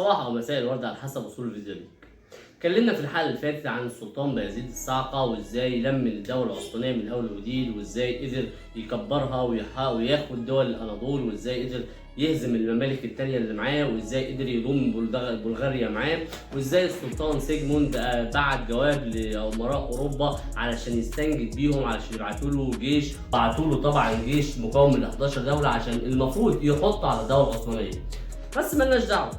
صباح او مساء الورد على حسب وصول الفيديو ليك. اتكلمنا في الحلقة اللي فاتت عن السلطان بايزيد الصعقة، وازاي لم الدولة العثمانية من اول وجديد، وازاي قدر يكبرها وياخد دول الاناضول، وازاي قدر يهزم الممالك التانية اللي معاه، وازاي قدر يضم بلغاريا معاه، وازاي السلطان سيجموند بعت جواب لامراء اوروبا علشان يستنجد بيهم علشان يبعتوا له جيش. بعتوا له طبعا جيش مكون من 11 دولة عشان المفروض يحط على الدولة العثمانية، بس مالناش دعوه.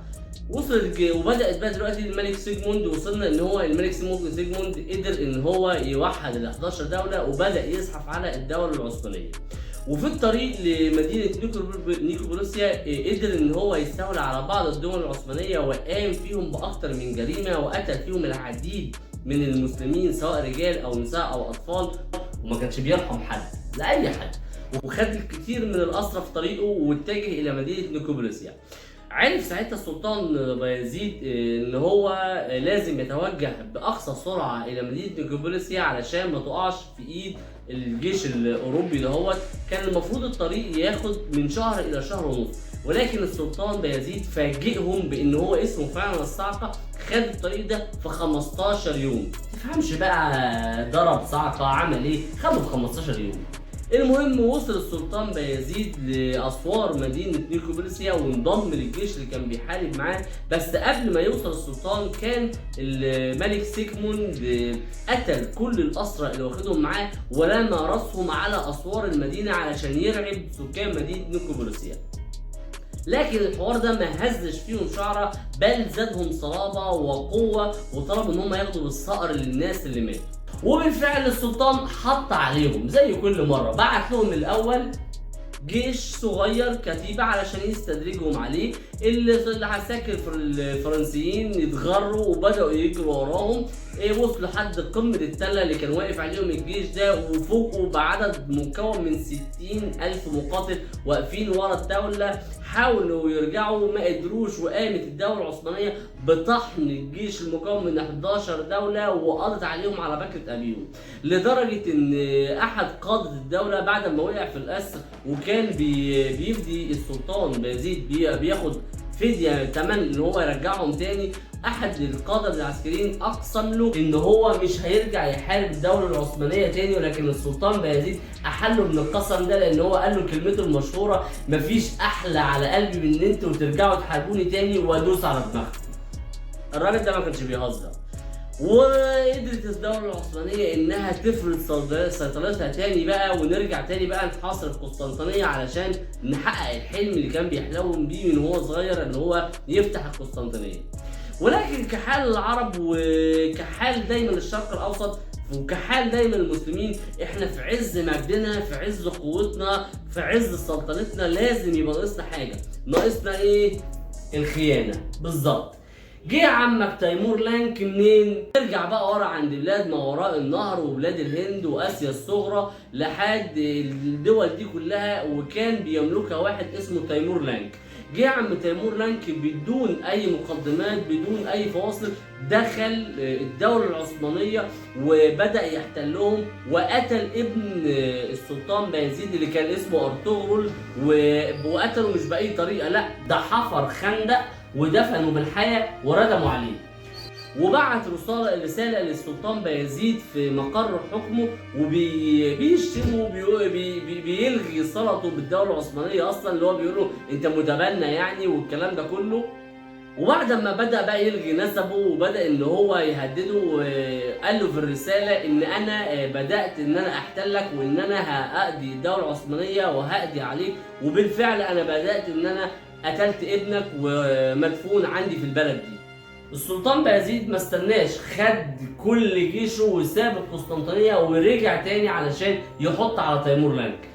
وصلت وبدات بقى دلوقتي الملك سيجموند، وصلنا ان هو الملك سيجموند قدر ان هو يوحد ال 11 دولة وبدا يزحف على الدولة العثمانية. وفي الطريق لمدينة نيكوبوليسيا قدر ان هو يستولى على بعض الدول العثمانية وقام فيهم باكتر من جريمة، وقتل فيهم العديد من المسلمين سواء رجال او نساء او اطفال، وما كانش بيرحم حد لاي حد، وخد الكثير من الاسرى في طريقه واتجه الى مدينة نيكوبوليسيا. عرف ساعتها السلطان بايزيد ان هو لازم يتوجه باقصى سرعة الى مدينة نيكوبوليسيا علشان ما تقعش في ايد الجيش الاوروبي دهوت. كان المفروض الطريق ياخد من شهر الى شهر ونص، ولكن السلطان بايزيد فاجئهم بان هو اسمه فعلا الصعقة، خد الطريق ده في 15 يوم. تفهمش بقى ضرب صعقه عمل ايه، خده في 15 يوم. المهم وصل السلطان بايزيد لاسوار مدينة نيكوبوليسيا وانضم للجيش اللي كان بيحارب معاه. بس قبل ما يوصل السلطان كان الملك سيجموند قتل كل الاسرى اللي واخدهم معاه ورمى راسهم على اسوار المدينة علشان يرعب سكان مدينة نيكوبوليسيا. لكن الحوار ده ما هزش فيهم شعره، بل زادهم صلابة وقوه، وطلبوا ان هم ياخدوا بالصقر للناس اللي ماتوا. وبالفعل السلطان حط عليهم زي كل مرة، بعت لهم الاول جيش صغير كتيبة علشان يستدرجهم عليه. اللي عساكر الفرنسيين اتغروا وبدأوا يجروا وراهم، وصلوا لحد قمة التلة اللي كان واقف عليهم الجيش ده، وفوقوا بعدد مكون من 60,000 مقاتل واقفين ورا الدولة. حاولوا يرجعوا ما قدروش، وقامت الدولة العثمانية بطحن الجيش المكون من 11 دولة وقضت عليهم على بكرة أبيهم، لدرجة إن أحد قادة الدولة بعد ما وقع في الأسر وكان بيفدي السلطان بايزيد، بياخد فدية تمن ان هو يرجعهم تاني، احد القادة العسكريين اقسم له ان هو مش هيرجع يحارب الدولة العثمانية تاني، ولكن السلطان بايزيد احله من القسم ده، لان هو قال له كلمته المشهورة: مفيش احلى على قلبي من ان انتوا ترجعوا تحاربوني تاني وادوس على دماغكم. الراجل ده ما كانش بيهزر. وقدرت الدولة العثمانية انها تفرض سيطرتها تاني بقى، ونرجع تاني بقى نحاصر القسطنطينية علشان نحقق الحلم اللي كان بيحلم بيه من هو صغير، ان هو يفتح القسطنطينية. ولكن كحال العرب وكحال دايما الشرق الاوسط وكحال دايما المسلمين، احنا في عز مجدنا، في عز قوتنا، في عز سلطنتنا، لازم يبقى ناقصنا حاجة. ناقصنا ايه؟ الخيانة بالظبط. جه عمك تيمور لانك منين؟ نرجع بقى ورا عند بلاد ما وراء النهر وبلاد الهند واسيا الصغرى لحد الدول دي كلها، وكان بيملكها واحد اسمه تيمور لانك. جه عم تيمور لانك بدون اي مقدمات، بدون اي فواصل، دخل الدولة العثمانية وبدأ يحتلهم، وقتل ابن السلطان بايزيد اللي كان اسمه ارطغرل، وقتله مش بأي طريقة، لا ده حفر خندق ودفنوا بالحياة وردموا عليه. وبعت رسالة للسلطان بايزيد في مقر حكمه، وبيشتمه بيلغي صلته بالدولة العثمانية أصلا، اللي هو بيقوله أنت متبنى يعني والكلام ده كله. وبعد ما بدأ بقى يلغي نسبه وبدأ إن هو يهدده، قال له في الرسالة إن أنا بدأت إن أنا أحتلك، وإن أنا هأقضي الدولة العثمانية وهأقضي عليك، وبالفعل أنا بدأت إن أنا قتلت ابنك ومدفون عندي في البلد دي. السلطان بايزيد ما استناش، خد كل جيشه وساب القسطنطينية ورجع تاني علشان يحط على تيمور لانك.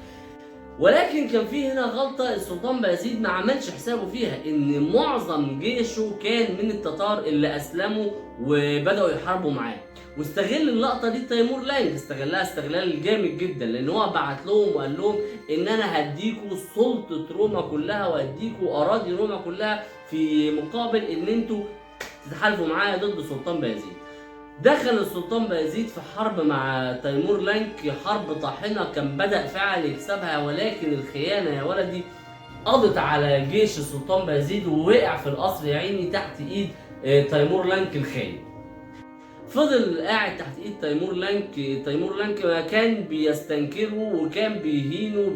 ولكن كان في هنا غلطة السلطان بايزيد ما عملش حسابه فيها، ان معظم جيشه كان من التتار اللي اسلموا وبدأوا يحاربوا معاه. واستغل اللقطة دي تيمور لانك، استغلها استغلال جامد جدا، لان هو بعت لهم وقال لهم ان انا هديكوا سلطة روما كلها وهديكوا اراضي روما كلها في مقابل ان انتوا تتحالفوا معايا ضد سلطان بايزيد. دخل السلطان بايزيد في حرب مع تيمور لانك، حرب طاحنة كان بدأ فعلا يكسبها، ولكن الخيانة يا ولدي قضت على جيش السلطان بايزيد، ووقع في القصر يا عيني تحت ايد تيمور لانك الخاين. فضل قاعد تحت ايد تيمور لانك. تيمور لانك ما كان بيستنكره وكان بيهينه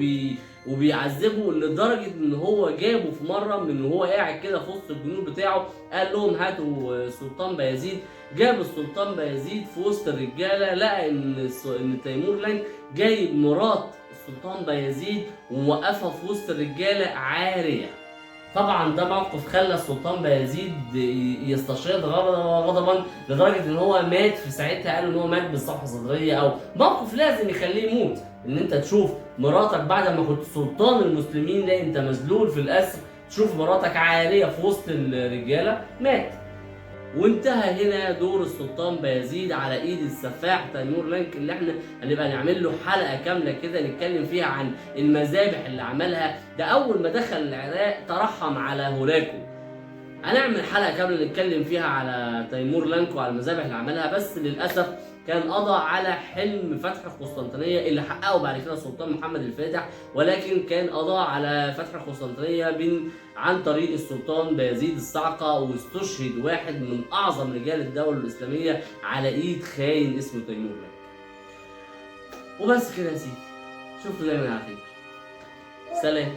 وبيعذبه، لدرجة ان هو جابه في مرة من وهو قاعد كده في وسط الجنود بتاعه، قال لهم هاتوا السلطان بايزيد. جاب السلطان بايزيد في وسط الرجالة، لقى ان تيمور لانك جايب مرات السلطان بايزيد وموقفها في وسط الرجالة عارية. طبعا ده موقف خلى السلطان بايزيد يستشيط غضبا لدرجة ان هو مات في ساعتها. قالوا ان هو مات بالصفحه الصدرية، او موقف لازم يخليه يموت، ان انت تشوف مراتك بعد ما كنت سلطان المسلمين، لا انت مذلول في الاسر، تشوف مراتك عارية في وسط الرجالة، مات. وانتهى هنا دور السلطان بايزيد على ايد السفاح تيمور لانك، اللي احنا هنبقى نعمل له حلقة كاملة كده نتكلم فيها عن المذابح اللي عملها. ده اول ما دخل العراق ترحم على هولاكو. هنعمل حلقة كاملة نتكلم فيها على تيمور لانك وعلى المذابح اللي عملها، بس للاسف كان قضى على حلم فتح القسطنطينية اللي حققه بعد كده السلطان محمد الفاتح، ولكن كان قضى على فتح القسطنطينية عن طريق السلطان بايزيد الصعقة، واستشهد واحد من اعظم رجال الدولة الاسلامية على ايد خاين اسمه تيمور لانك. وبس كده يا سيدي، شوفوا دايما على خير. سلام.